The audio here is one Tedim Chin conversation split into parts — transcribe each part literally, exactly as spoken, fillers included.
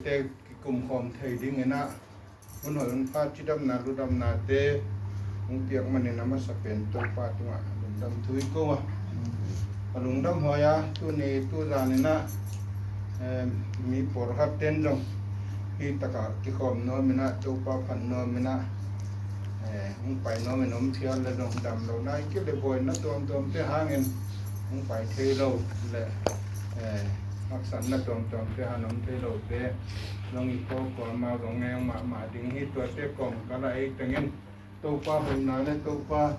te kikum khawm thei dingin ah, hun hoih hun pha, cidamna ludamnate hong piak manin a masa pen Topa tungah lungdam thu i ko a. A lungdam huai a, tuni tuzan in ah, eh, mi pawlkhat ten zong hih takah kikhawm nuam in ah, Topa phat nuam in ah, eh, hong pai nuam in om phial leh zong, damlohna i kip leh buaina tuamtuamte hangin hong pai thei lo leh, eh, haksatna tuamtuamte hang om thei lote zong i ko, kuamah zong ngeng mahmah ding hi. Tuate kawmkal ah ei tengin Topa hoihna leh Topa,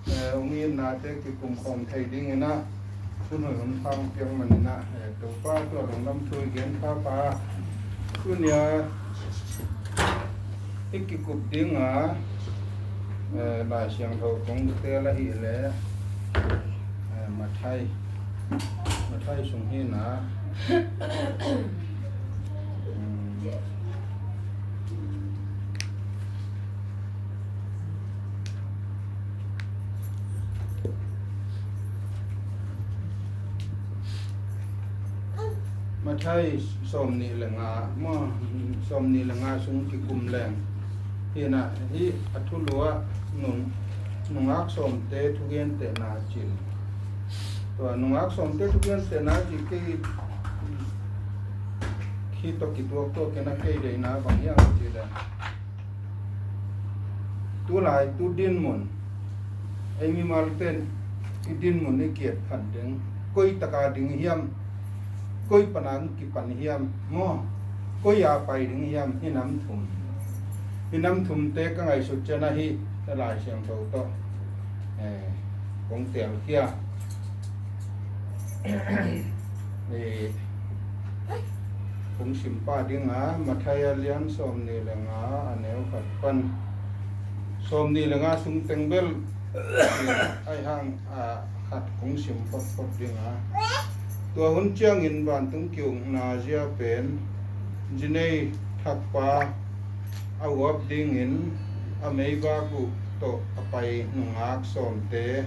eh, hong itnate kikum khawm thei dingin ah, hun hoih hun pha hong piak manin ah, eh, Topa tungah lungdam thu i gen phapha. Tuni a i kikup ding a, eh, Lai Siangtho kong teel ahih leh, eh, Matthai, Matthai sung hi in ah, Matthai sawmnih leh nga, maw, sawmnih leh nga sung kikum leng hi in ah, hih a thulu ah nung, nungak sawmte thugentehna cih. Tua nungak sawmte thugentehna cih kei hih tawh kituak tuak in ah, kei deihna bang hiam cih leh, tulai tu dinmun, ei mimalte in i dinmun i kiat phat ding, koi taka ding hiam, koi pana kipan hiam, maw, koi a pai ding hiam, hih nam thum. Hih nam thumte ka ngaihsut ciang ah hih Lai Siangtho tawh, eh, kong teelkhia. Eh, kong sim pah ding a, Matthai a lian sawmnih leh nga, a neu khat pan sawmnih leh nga sung teng bel, eh, ahih hang, ah, khat kong sim photphot ding a. Tua hun ciangin vantung ki-ukna zia pen, zinei thakpa a uap dingin a meivak uh tawh a pai nungak sawmte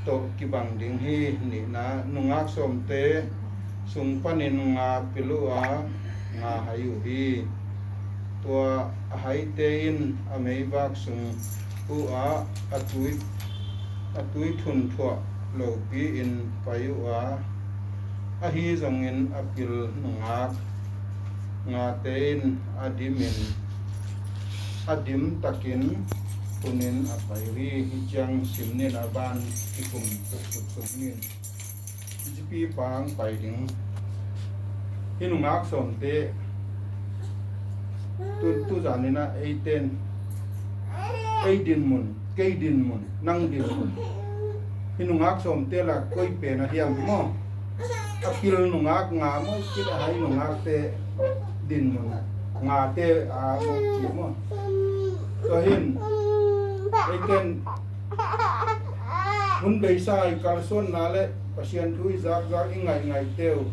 tawh kibang ding hi. Nihna, nungak sawmte sung panin nga pil uh a, nga hai uh hi. Tua a haite in a meivak sung uh ah a tui, a tui thunthuah lopi-in pai uh a, ahi zongin a pil nungak ngate in a dimin, a dim takin thunin a pai uh hi. Hih ciang sim ning a, ban kikum suksuk ning. Zipi pang pai ding. Hih nungak sawmte, tu, tuzan in ah eite in, ei dinmun, kei dinmun, nang dinmun, hih nungak sawmte lak koi pen a hiam, maw? A pil nungak nga maw, kit a hai nungakte dinmun ngate a maw, ci maw? Tua hi in, eite in hun beisa i kalsuanna leh Pasian thu i zakzak i ngaihngaihte uh,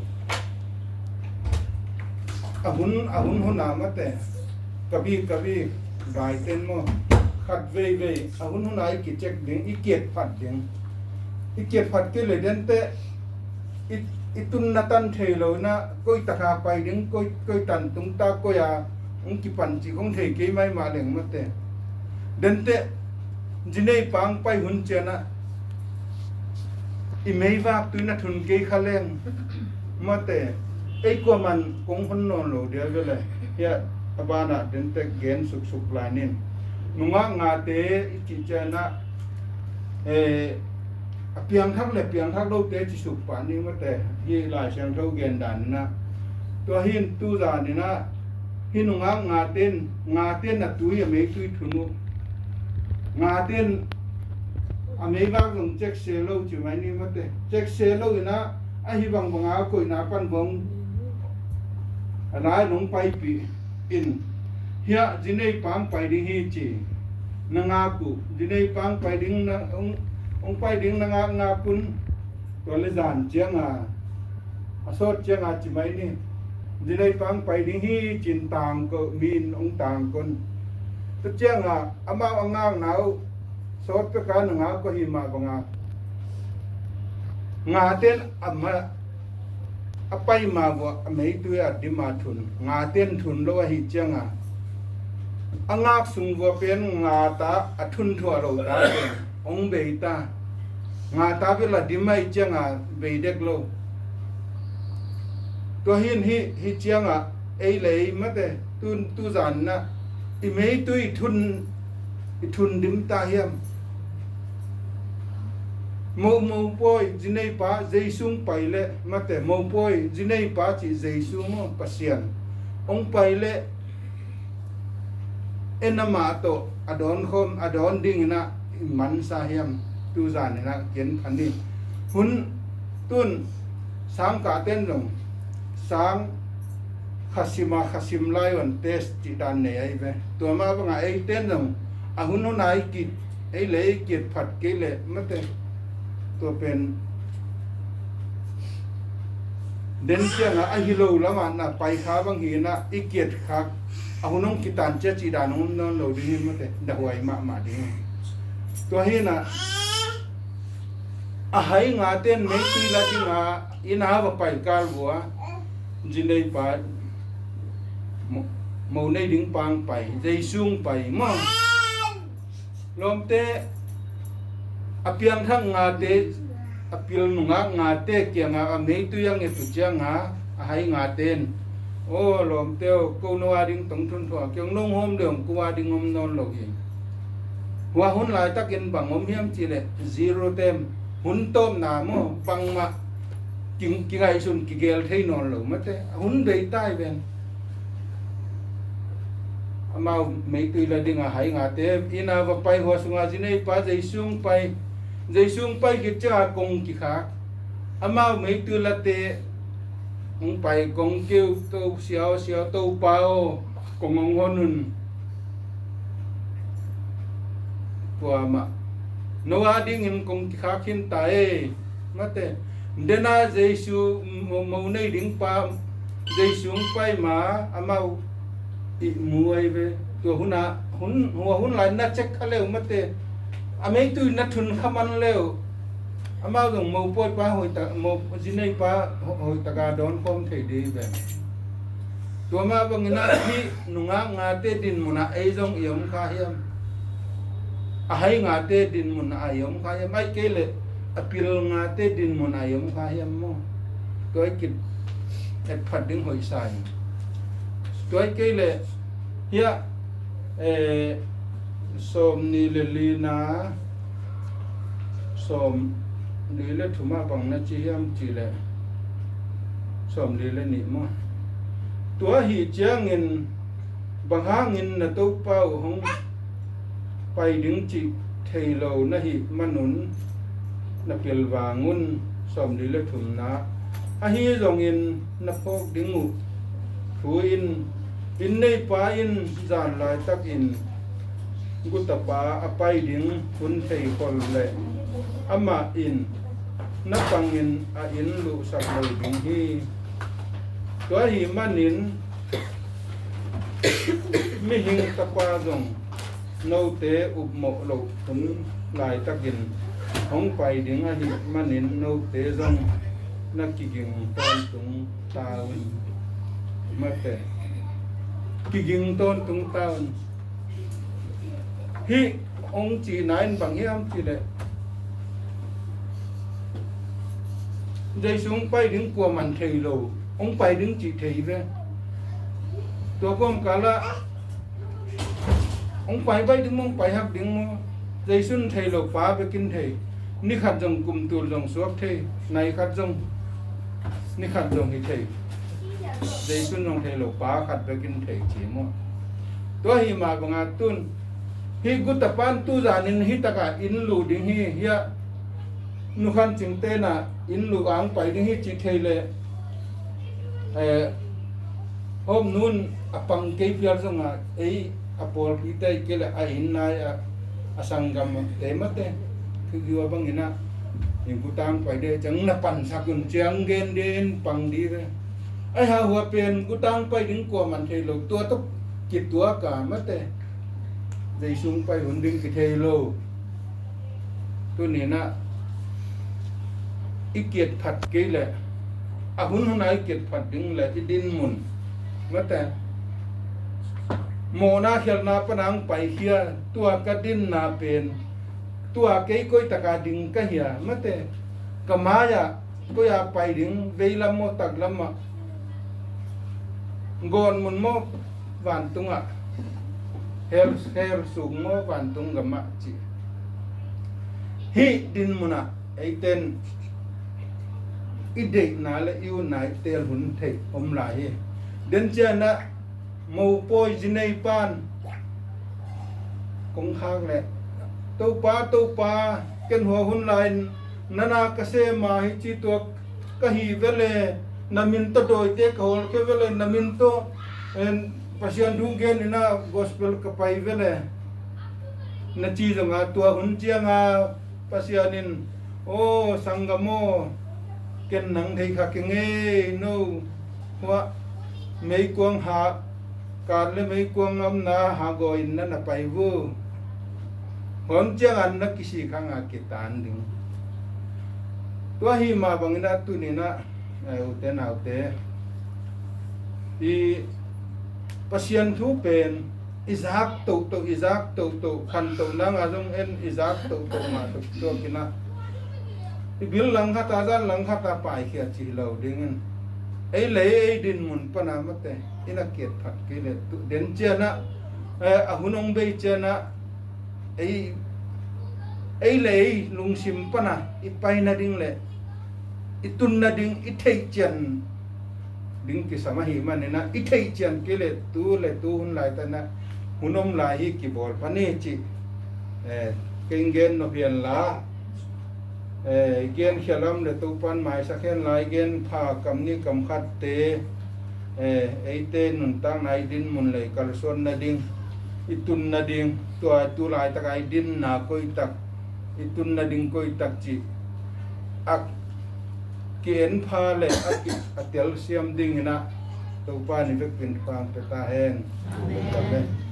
a hun, a hun hun a mate, ka bik, ka bik, vaiten maw, khat veivei a hun hun a i kicek ding, i kiat phat ding. I kiat phat kei leh dente i, i tunna tan thei lo in ah, koi taka pai ding, koi, koi tan tung ta, koi a hong kipan cih kong thei kei maimah leng mate. Dente, zinei pang pai hun ciang ah i meivak tui na thun kei kha leng mate, ei kuaman kong hon nawn lo dia ve le. Hia, a ban ah dente gen suksuk lai ning. Nungak ngate i cih ciang ah, eh, a piangthak leh piangthak lote ci suk pah ning mate, hih Lai Siangtho gen dan in ah. Tua hi in, tuzan in ah hih nungak ngate in, ngate in a tui, a meitui thun uh. Ngate in a meivak zong cek se lo ci mai ni mate. Cek se lo in ah, ahi bangbang a koihna pan bang a lai nong paipih in, hia, zinei pang pai ding hi ci. Na ngak uh, zinei pang pai ding na, hong, hong pai ding na ngak ngak un. Tua leh zan ciang a, a sawt ciang a ci mai ni. Zinei pang pai ding hi ci-in tangko, mi in hong tangko un. Tua ciang a, amau a ngakna uh sawt pek a na ngak uh hi mah bang a, ngate in a ma, a pai ma vua a meitui a dim a thun, nga ten thun lo ahi cianga, a ngak sung vua pen nga ta a thun thuah lo ta pen ong bei ta. Nga ta bel a dim ahi cianga bei dek lo. Tua hin hi, hi cianga ei le ei mate, tu, tu zan na i meitui thun, i thun dim ta hiam? Mo, mo pawi, zinei pa, Jesu pai le, mate, mo pawi, zinei pa ci Jesu maw, Pasian. Ong pai le, en amah tawh a dawn khawm, a dawn dingin ah i mansa hiam? Tu zanin ah kian phan ni. Hun tun sang kah ten zong sang khasim a khasim lai wan test cih dan nei ahi ve. Tua mah bangah ei ten zong a hun hun a i kit, ei le ei kiat phat kei leh mate, tua pen den ciangah a hi lo lamah na pai kha bang hi na i kiat khak a hun hong kitan cia cih dan hong om nawn lo ding hi mate, dahuai mahmah ding hi. Tua hi na a hai nga ten meitui la dinga inn a va pai kal vua, zinei pa, mo, mo nei ding pang pai, Jesu pai maw. Lawmte, a piangthak ngate, a pil nungak ngate kiangah a meitui a nget uh cianga a hai ngaten, aw lawmte aw, ko no a ding tong thun thuah kiang nong hawm deuh ko a ding om nawn lo hi. Hua hun laitakin bang om hiam cihleh zero tem, hun tawpna maw, bangmah ki, kingaihsun kigel thei nawn lo mate, a hun bei tai ven. Amau meitui la dinga hai ngate inn a va pai, hua sunga zinei pa Jesu pai, Jesu pai khit cianga kong kikhak. Amau meitui late hong pai kong keu, to siau siau, Topa aw, kong hong hon un. Kuamah no a dingin kong kikhak khin ta ei. Mate, dena Jesu mo, mo nei ding pa, Jesu pai ma amau i mu ai ve. Tua huna hun, hua hun lai na cek kha leu mate, a meitui na thun kha man leu. Amau zong mo pawi pa hoih ta, mo zinei pa ho, hoih taka dawn khawm thei ding ve. Tua mah bangin ah hih nungak ngate dinmun ah ei zong i om kha hiam? A hai ngate dinmun ah i om kha hiam? Ai kei leh a pil ngate dinmun ah i om kha hiam maw? Tua i kit et phat ding hoih sa in. Tua i kei leh hiah, eh, sawm ni le lina, sawm li le thumah bang na ci hiam cihleh sawm li le nih maw? Tua hi ciangin bang hangin na Topa uh hong pai ding cih thei lo na hih manun na pilvang un. Sawm li le thumna, ahi zongin na phawk ding uh thu in, inn neipa in zan laitakin gutapa a pai ding hun thei khol leh amah in na pangin a inn luhsak lo ding hi. Tua hi manin mihing tapa zong note upmawh loh hun laitakin hong pai ding ahih manin note zong na kiging tawntung ta un. Mate, kiging tawntung ta un. Hih hong cihna in bang hiam cihleh Jesu hong pai ding kuaman thei lo, hong pai ding cih thei ve. Tua kawmkalah hong pai bai ding maw, hong pai hak ding maw? Jesu in thei lo, Pa bekin thei. Ni khat zong kum tul zong suak thei, nai khat zong, ni khat zong hi thei. Jesu in zong thei lo, Pa khat bekin thei ci maw? Tua hi mah banga tun hih gutapa in tu zanin hih takah inn luh ding hi, hiah Nu Khan Cing te na inn luh ang pai ding hi cih thei leh, eh, hawm nun a pang kei pial zongah ei a pawlpi te kei leh a inn nai a, a sanggam te mate thugiua bangin ah, in gutang pai deh ciang na pansak un ciang gen din pang di ve. Ai ha hua pen gutang pai ding kuaman thei lo, tua tawh kituak a mate. Jesu pai hun ding kithei lo. Tuninah i kiat phat kei leh a hun hun a i kit phat ding le i din mun, mate, mawhna khialhna pana ang paikhia, tua ka dinna pen, tua kei koi taka ding ka hia, mate, ka mai-ah koi-a pai ding, veilam maw, taklam ah, gawn mun maw, vantungah, hell, hell sung maw, vantung gamah ci. Hih din munah eiten i deihna le i utna i teel hun theih om lai hi. Den cianah mopawi zinei pan kong khak leh, Topa, Topa, ken hua hun lai-in nana ka sema hi ci, tua ka hi vele, na min tawh dawite ka hawlkhia vele, na min tawh, en, Pasian thu gen inah gospel ka pai vele, na ci zonga, tua hun cianga Pasian in, aw sanggam aw, ken nang thei kha keng ei, no, hua meikuang ha, kat le meikuang omna ha gawi-in na na pai vu. Hon ciangan na kisik hanga kitan ding. Tua hi mah bangin a tuninah, eh, ute naute, i Pasian thu pen i zak tohtoh, i zak tohtoh, khantoh nanga zong en i zak tohtoh mah tawh kituakinah, i bil langkhata, zan langkhata paikhia ci hi lo dingin, ei le ei din mun pana, mate, i na kiat phat kei le tu den cianah, eh, a hun hong bei cianah, ei, ei le ei lungsim pana i pai nading le i tun nading i theih cian ding kisam ahih maninah, i theih cian kei le tu le tu hun laitanah hun om lai hi, kibawl pan hi cih, eh, kei gen nop hian la, eh, gen khialam le Topan maisak hen lai, gen pha kam ni kam khatte, eh, eite nuntakna i din mun le i kalsuan nading, i tun nading, tua tu laitaka i dinna koitak, i tun nading koitak cih a ki-en pha le a ki, a telsiam dinginah Topa ni vekpin fang pia ta hen. Amen.